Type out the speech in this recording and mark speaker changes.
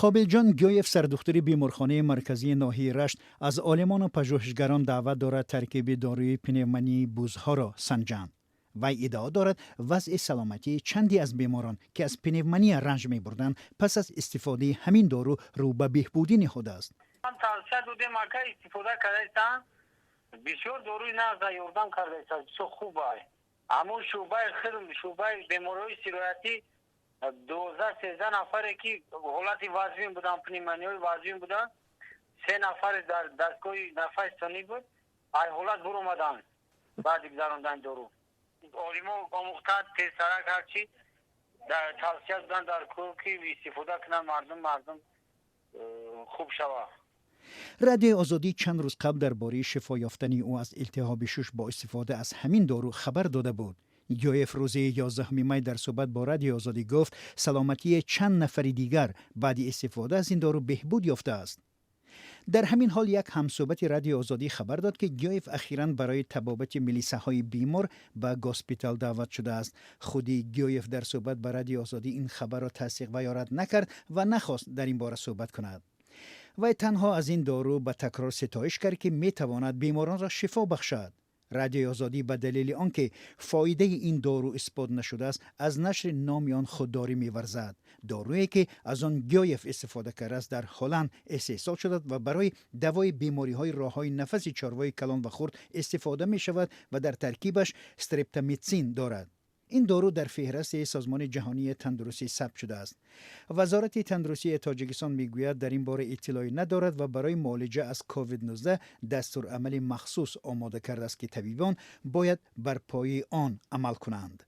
Speaker 1: Қобилҷон Гиёев, сардухтури беморхонаи марказии ноҳияи Рашт, аз олимону пажӯҳишгарон даъват дорад, таркиби доруи пневмонии бузҳоро санҷанд. Вай иддао дорад, вазъи саломатии чанде аз беморон, ки аз пневмония ранҷ мебурданд, пас аз истифодаи ҳамин дору рӯ ба беҳбудӣ ниҳодааст.
Speaker 2: Тавсия додем, ака, истифода кардаистанд. Бисёр доруи нағза, ёрдам кардаиста, бисёр хуб. Ай ҳамун шӯъбаи хирм, шӯъбаи бемориҳои сироятӣ, 12-13 нафаре, ки ҳолати вазнин буданд, пневмониҳои вазнин буданд, се нафаре дар дастгоҳи нафаси сунъӣ буд, ай ҳолат буромаданд баъди гузарондани дору. Олимо омӯхта, тезтарак ҳарчи тавсия доданд дар кӯр, ки истифода кунанд мардум, хуб шавад.
Speaker 1: Радиои Озодӣ чанд рӯз қабл дар бораи шифо ёфтани ӯ аз илтиҳоби шуш бо истифода аз ҳамин дору хабар дода буд. Гиёев рӯзи 11 май дар суҳбат бо Радиои Озодӣ гуфт, саломатии чанд нафари дигар баъди истифода аз ин дору беҳбуд ёфтааст. Дар ҳамин ҳол, як ҳамсӯҳбати Радиои Озодӣ хабар дод, ки Гиёев ахиран барои табобати милисаҳои бемор ба госпитал даъват шудааст. Худи Гиёев дар суҳбат ба Радиои Озодӣ ин хабарро тасдиқ ва ё рад накард ва нахост дар ин бора суҳбат кунад. Вай танҳо аз ин дору ба такрор ситоиш кард, ки метавонад беморонро шифо бахшад. Радиои Озодӣ ба далели он ки фоидаи ин дору исбот нашудааст, аз нашри номи он худдорӣ меварзад. Доруе, ки аз он Гиёев истифода кардааст, дар Ҳолланд истеҳсол шудааст ва барои давои бемориҳои роҳҳои нафаси чорвои калон ва хурд истифода мешавад ва дар таркибаш стрептомитсин дорад. Ин дору дар феҳрасти Созмони Ҷаҳонии Тандурустӣ сабт шудааст. Вазорати тандурустии Тоҷикистон мегӯяд, дар ин бора иттилоъе надорад ва барои муолиҷа аз COVID-19 дастурамали махсус омода кардааст, ки табибон бояд бар пояи он амал кунанд.